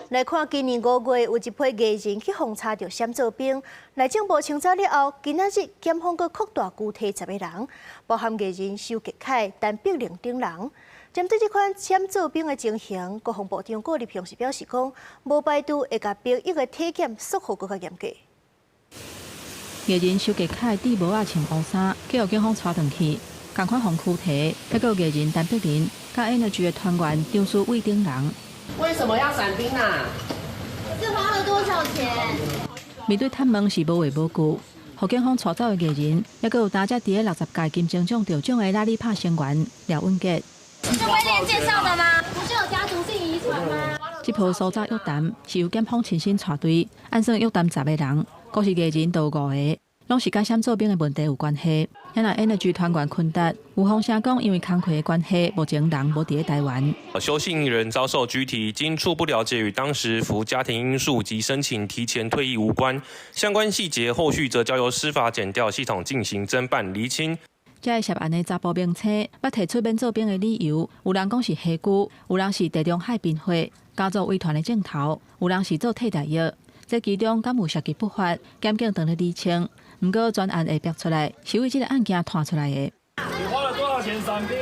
來看今年5月有一批藝人去予查著閃做兵，內政部清查了後，今仔日檢方閣擴大拘提10個人，包含藝人修杰楷、陳碧玲等人。針對這款閃做兵的情形，國防部長郭立雄是表示講，無排除會共兵役的體檢縮予閣較嚴格。藝人修杰楷戴帽仔穿烏衫，去予警方帶轉去，仝款予拘提，還閣有藝人陳碧玲、佮 Energy 的團員張書偉等人。為什麼要傘兵啊？這花了多少錢？面對探問是無話無句，予警方帶走的藝人，猶閣有擔才佇咧60屆金鐘獎得獎的拉力跑成員廖允傑。是威廉介紹的嗎？不是有家族性遺傳嗎？這波搜查約談是由檢方親身帶隊，按算約談10個人，閣是藝人都有五個，攏是佮閃做兵的問題有關係。遐若 Energy 團員昆達有風聲講，因為工課的關係，目前人無佇咧台灣。修姓人遭受拘提，經初步了解與當時符家庭因素及申請提前退役無關，相關細節後續則交由司法檢調系統進行偵辦釐清。這个涉案的查埔明星，捌提出免做兵的理由，有人講是痚呴，有人是地中海貧血，家族遺傳的症頭，有人是做替代藥。這其中敢有涉及不法，檢警正咧釐清。毋過專案會逼出來，是為這个案件拖出來的。你花了多少錢傘兵？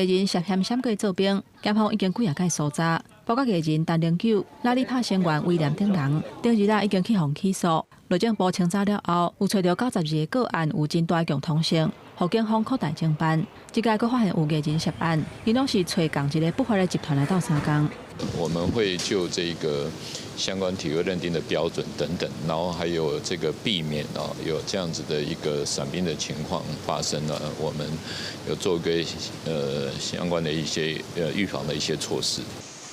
藝人涉嫌閃過做兵，檢方已經幾仔擺搜查，包括藝人陳零九、拉力跑成員威廉等人，頂日仔已經去予起訴。內政部清查了後，有揣著92個個案有真大共通性，予警方擴大偵辦。這擺閣發現有藝人涉案，𪜶攏是揣仝一个不法的集團來鬥相共。我們會就這個相關體格認定的標準等等，然後還有這個避免哦有這樣子的一個傘兵的情況發生呢，我們有做個相關的一些預防的一些措施。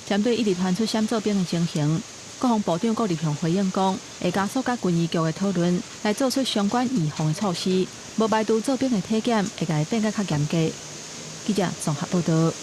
針對一直傳出閃做兵的情形，國防部長郭立雄回應講，會加速佮軍醫局的討論，來做出相關預防的措施，無排除做兵的體檢會共伊變甲較嚴格。記者綜合報道。